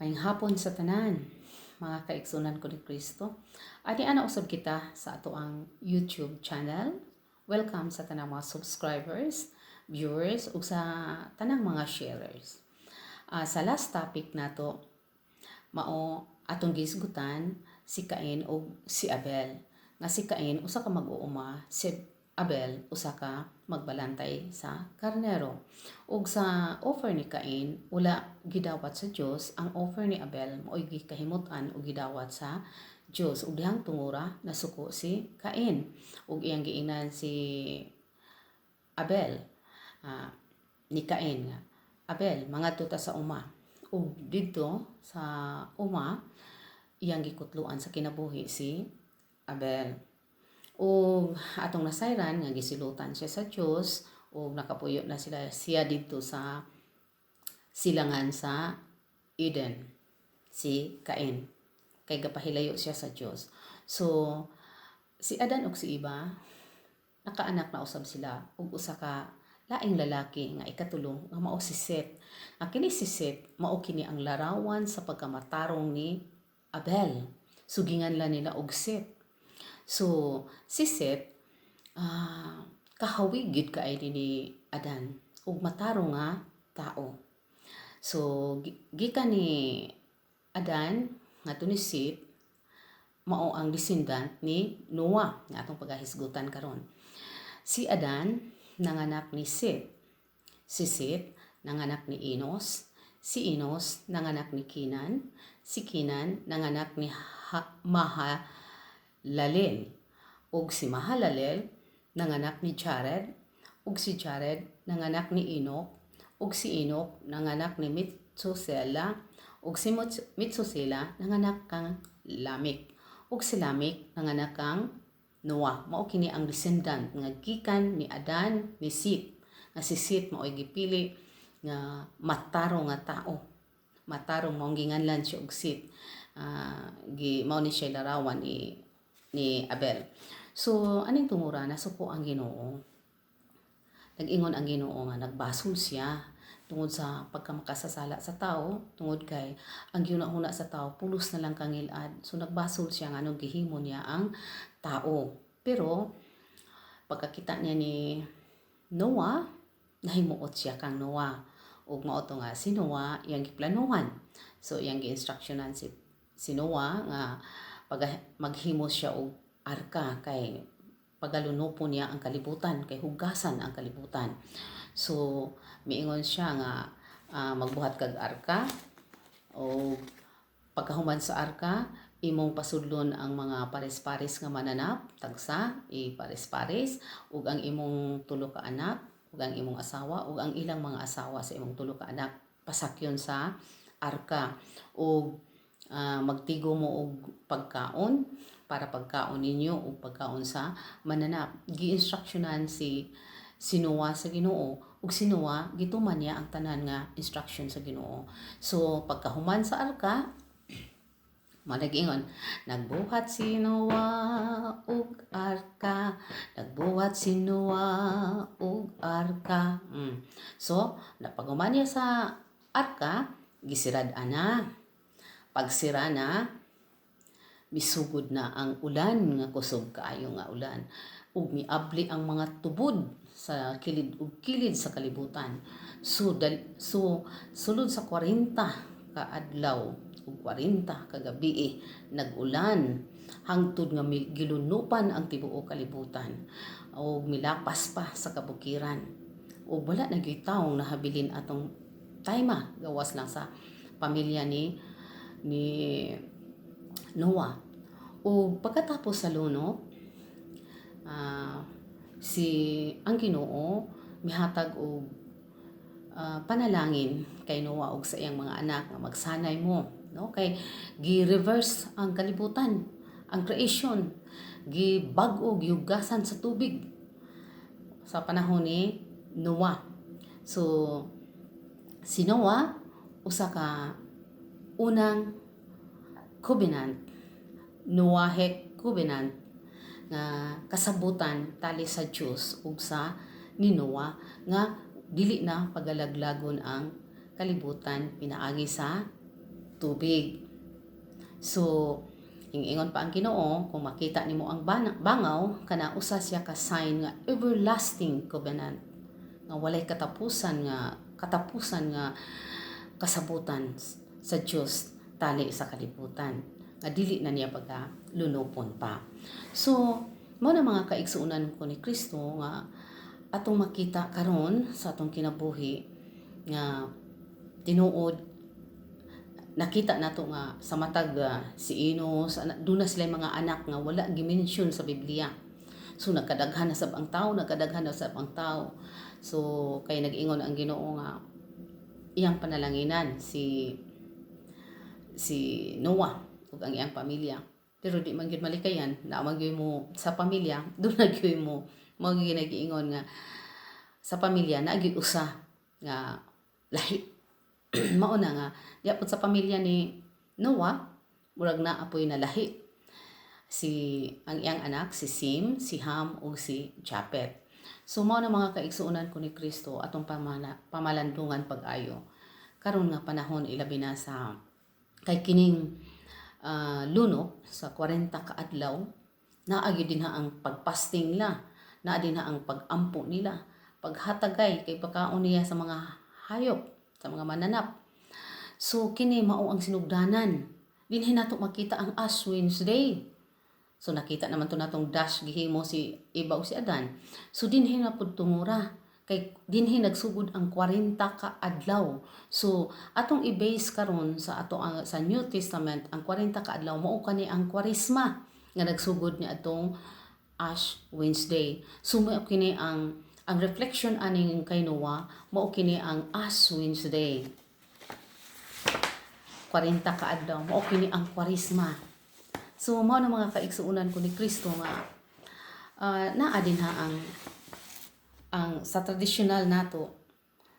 Maayong hapon sa tanan, mga kaigsuonan ko ni Kristo. Ani ana usab kita sa atoang YouTube channel. Welcome sa tanang mga subscribers, viewers ug sa tanang mga sharers. Sa last topic nato, mao atong gihisgutan si Cain ug si Abel. Nga si Cain usa ka mag-uuma, si Abel usa ka magbalantay sa karnero. Ug sa offer ni Cain, wala gidawat sa Dios. Ang offer ni Abel mao'y gikahimut-an ug gidawat sa Dios. Ug dihang tungura nasuko si Cain. Ug iyang giingnan si Abel ni Cain nga, "Abel, mangadto ta sa uma." Ug didto sa uma, iyang gikutloan sa kinabuhi si Abel. Ug atong nasayran nga gisilutan siya sa Dios ug nakapuyo na sila siya didto sa silangan sa Eden, si Cain, kay gapahilayo siya sa Dios. So si Adan ug si Eva, nakaanak na usab sila og usa ka laing lalaki nga ikatulo nga mao si Seth. Ang kini si Seth, mao kini ang larawan sa pagkamatarong ni Abel. So ginganlan nila og Seth. So si Seth, kahawig gid kaayo ni Adan ug matarong nga tao. So gikan ni Adan ngadto ni Seth, mao ang descendant ni Noah nga atong pagahisgutan karon. Si Adan nanganak ni Seth. Si Seth nanganak ni Enos. Si Enos nanganak ni Kenan. Si Kenan nanganak ni Mahalalel. Ug si Mahalalel nanganak ni Jared. Ug si Jared nanganak ni Enoch. Ug si Enoch nanganak ni Methuselah. Ug si Methuselah nanganak kang Lamech. Ug si Lamech nanganak kang Noah. Mao kini ang descendant nga gikan ni Adan ni Seth. Nga si Seth mao'y gipili nga matarong nga tao. Matarong, maong ginganlan siya og Seth. Gi mao ni siya larawan ni Abel. So aning tungura, nasuko ang Ginoo. Nag-ingon ang Ginoo nga nagbasol siya tungod sa pagkamakasasala sa tao, tungod kay ang gihuna-huna sa tao pulos na lang kangilad. So nagbasol siya nga nung gihimo niya ang tao. Pero pagkakita niya ni Noah, nahimuot siya kang Noah. Ug mao to nga si Noah iyang giplanuhan. So iyang gi-instructionan si Noah nga pag maghimo siya og arka kay pagalunupon niya ang kalibutan, kay hugasan ang kalibutan. So miingon siya nga magbuhat kag arka o pagkahuman sa arka, imong pasudlon ang mga pares-pares nga mananap, tagsa i-pares-pares, ug ang imong tulo ka anak ug ang imong asawa ug ang ilang mga asawa sa imong tulo ka anak pasakyon sa arka, ug magtigo mo og pagkaon para pagkaon ninyo ug pagkaon sa mananap. Gi-instructionan si Noah sa Ginoo ug si Noah gituman niya ang tanan nga instruction sa Ginoo. So pagkahuman sa arka, Managingon, "Nagbuhat si Noah og arka, nagbuhat si Noah og arka." So, napaghuman niya sa arka, gisirad ana. Pagsira na, misugod na ang ulan nga kusog kaayo nga ulan. Ug miabli ang mga tubod sa kilid ug kilid sa kalibutan. So sulod sa 40 ka adlaw ug 40 ka gabi nag-ulan hangtod nga gilunupan ang tibuok kalibutan ug milapas pa sa kabukiran, ug wala na gyud taong nahabilin atong time, gawas lang sa pamilya ni Noah. Ug pagkatapos sa lunok, si ang Ginoo mihatag og panalangin kay Noah ug sa iyang mga anak nga magsanay mo, no, kay gi-reverse ang kalibutan, ang creation, gibag-o, gihugasan sa tubig sa panahon ni Noah. So si Noah usa ka unang covenant, Noahic covenant, nga kasabutan tali sa Dios ug sa ni Noah nga dili na pagalaglagon ang kalibutan pinaagi sa tubig. So, ingon pa ang Ginoo, kung makita nimo ang bangaw, kana usa siya ka sign nga everlasting covenant, nga walay katapusan nga kasabutan sa Dios tali sa kalibutan nga dili na niya baga lunupon pa. So, mao na, mga kaigsuonan ko ni Kristo, nga atong makita karon sa atong kinabuhi nga tinuod nakita nato nga sa matag si Enos, duna sila mga anak nga wala gi-mention sa Biblia. So nagkadaghan na sab ang tao, nagkadaghan na sab ang tao. So kay nag-ingon ang Ginoo nga iyang panalanginan si Noah ug ang iyang pamilya. Pero di man gyud malikayan, naa man gyud mo sa pamilya, duna gyud mo mao gyud nag-iingon nga sa pamilya naa gyud usa nga lahi. Mao na nga diya pud sa pamilya ni Noah, murag naa poy nalahi si ang iyang anak, si Sim, si Ham ug si Japet. So mao na, mga kaigsuonan ko ni Kristo, atong pamalandungan pag-ayo karon nga panahon, ilabi na sa kay kining lunok sa 40 ka adlaw, naa gyud dinha ang pagpasting nila, naa dinha ang pag-ampo nila, paghatagay kay pakaon niya sa mga hayop, sa mga mananap. So kini mao ang sinugdanan. Dinhi nato makita ang Ash Wednesday. So nakita naman to natong dash gihimo si Eva ug si Adan. So dinhi na pud tungura kay dinhi nagsugod ang 40 ka adlaw. So atong i-base karon sa ato ang sa New Testament, ang 40 ka adlaw mao kani ang Kwaresma nga nagsugod ni atong Ash Wednesday. So mao kini ang reflection aning kay Noah, mao kini ang Ash Wednesday. 40 ka adlaw, mao kini ang Kwaresma. So mao na, mga kaigsuonan ko ni Kristo, nga naa dinha ang sa tradisyonal nato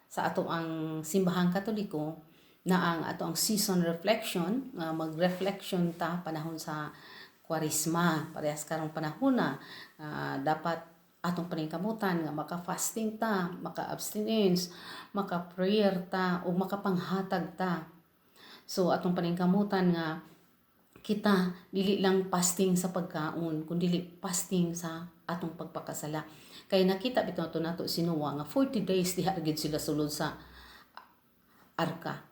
sa ato ang Simbahang Katoliko na ang ato ang season reflection nga mag-reflection ta panahon sa Kwaresma. Parehas karong panahon na dapat atong paningkamutan nga maka-fasting ta, maka-abstinence, maka-prayer ta ug makapanghatag ta. So atong paningkamutan nga kita dili lang fasting sa pagkaon kundi fasting sa atong pagpakasala, kay nakita bitaw to nato si Noah nga 40 days diha gid sila sulod sa arka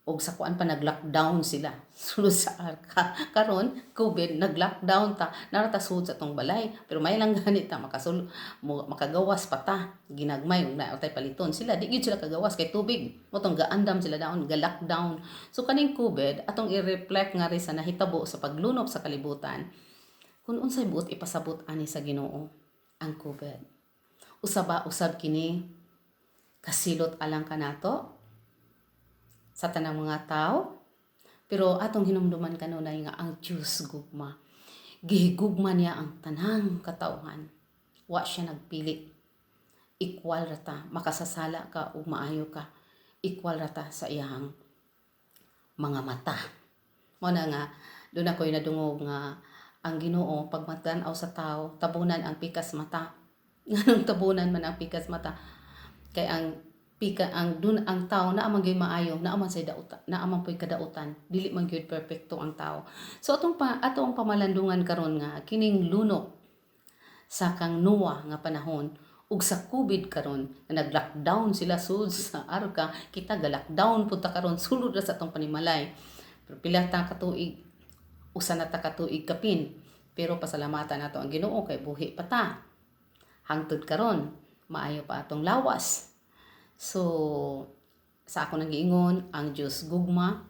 og sa kuan pa, nag-lockdown sila sulod sa arka. Karon COVID, nag-lockdown ta, naa ra ta sulod sa atong balay, pero may lang gani ta mo, makagawas pa ta ginagmay ug naa tay paliton. Sila di gyud sila kagawas kay tubig, mao tong gaandam sila daon, ga-lockdown. So kaning COVID, atong i-reflect nga rin sa nahitabo sa paglunok sa kalibutan, kung unsay buot ipasabot ani sa Ginoo ang COVID. Usaba usab kini kasilot alang kanato sa tanang mga tao. Pero atong hinumduman kanunay nga ang Diyos gugma. Gihigugma niya ang tanang katawhan. Wa siya nagpili. Equal ra ta, makasasala ka o maayo ka. Equal ra ta sa iyang mga mata. Mao na nga duna ko'y nadungog nga ang Ginoo pag matan-aw sa tao, tabunan ang pikas mata. Nganong tabunan man ang pikas mata? Kay ang pika ang dun ang tao naa man gyud maayo, naa man say dautan, naa man po'y kadautan, dili man gyud perpekto ang tao. So atong pamalandungan karon nga kining lunok sa kang Noah nga panahon ug sa COVID karon nga nag-lockdown sila sulod sa arka, kita ga-lockdown pud ta karon sulod ra sa atong panimalay. Pero pila ta ka tuig? Usa na ta ka tuig kapin. Pero pasalamatan nato ang Ginoo kay buhi pa ta. Hangtod karon, maayo pa atong lawas. So sa ako nang giingon, ang Dios gugma.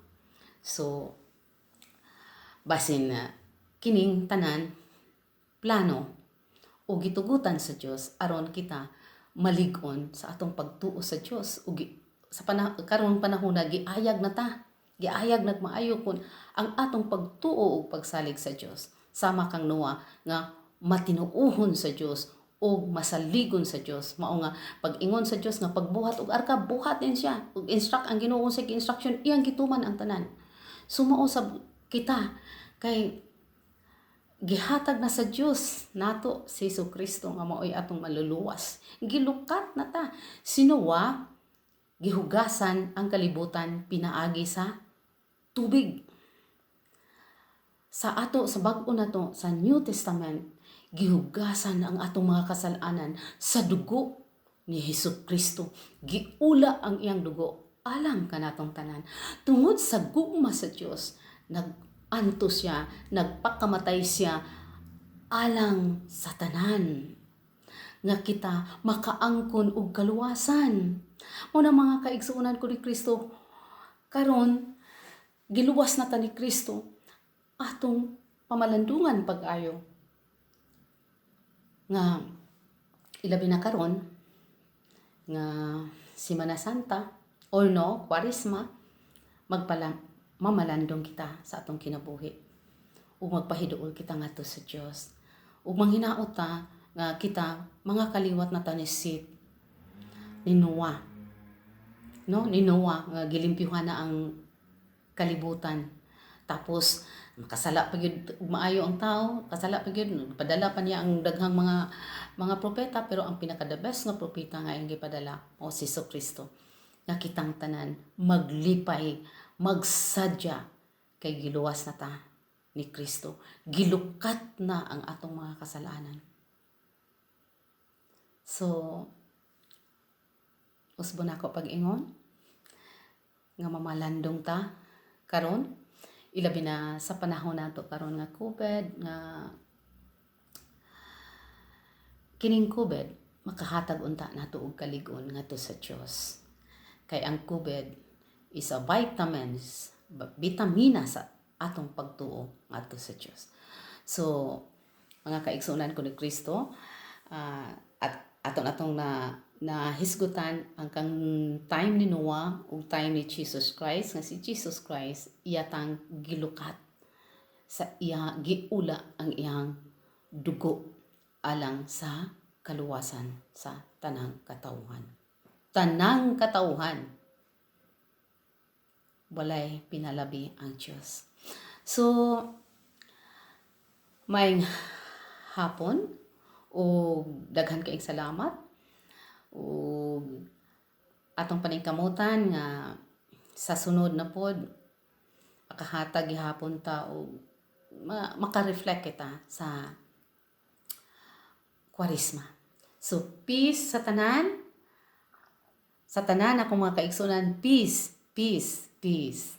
So basin na kining tanan plano o gitugutan sa Dios aron kita malig-on sa atong pagtuo sa Dios ug sa karong panahon na giayag na ta, giayag nagmaayo kun ang atong pagtuo ug pagsalig sa Dios, sama kang Noah nga matinuohon sa Dios ug masaligon sa Dios. Mao nga pag-ingon sa Dios nga pagbuhat og arka, buhat din siya, ug instruct ang Ginoo sa instruction, iyang gituman ang tanan. So mao sab kita kay gihatag na sa Dios nato si Hesus Kristo nga mao'y atong maluluwas. Gilukat na ta. Si Noah, gihugasan ang kalibutan pinaagi sa tubig. Sa ato, sa bag-o na to, sa New Testament, gihugasan ang atong mga kasalanan sa dugo ni Hesus Kristo. Giula ang iyang dugo alang kanatong tanan. Tungod sa gugma sa Dios, nag-antos siya, nagpakamatay siya alang sa tanan nga kita makaangkon og kaluwasan. Muna, mga kaigsuonan ko ni Kristo, karon giluwas na ta ni Kristo, atong pamalandungan pag-ayo nga ilabi na karon nga Simana Santa or no Kwaresma, magpala mamalandong kita sa atong kinabuhi ug magpahiduol kita ngadto sa Dios ug manghinaot ta nga kita mga kaliwat na ta ni Seth, ni Noah, no, ni Noah nga gilimpyuhan na ang kalibutan, tapos makasala pa gyud ug maayo ang tao, kasala pa gyud, padala pa niya ang daghang mga propeta, pero ang pinaka the best nga propeta nga iyang gipadala o si Kristo, nga kitang tanan maglipay, magsadya kay giluwas na ta ni Kristo, gilukat na ang atong mga kasalanan. So usbo na ako pag-ingon nga mamalandong ta karon, ilabi na sa panahon nato karon nga COVID, nga kining COVID makahatag unta nato og kalig-on ngadto sa Dios, kay ang COVID is a vitamins, bitamina sa atong pagtuo ngadto sa Dios. So mga kaigsuonan ko ni Kristo, at aton atong na nahisgutan ang kang time ni Noah ug time ni Jesus Christ, nga si Jesus Christ iyatang gilukat sa iya, giula ang iyang dugo alang sa kaluwasan sa tanang katawhan. Tanang katawhan. Walay pinalabi ang Diyos. So, maayong hapon o daghan kaayong salamat ug atong paningkamutan nga sa sunod na pod makahatag gihapon ta og maka-reflect kita sa Kwaresma. So peace sa tanan. Sa tanan akong mga kaigsuonan, peace, peace, peace.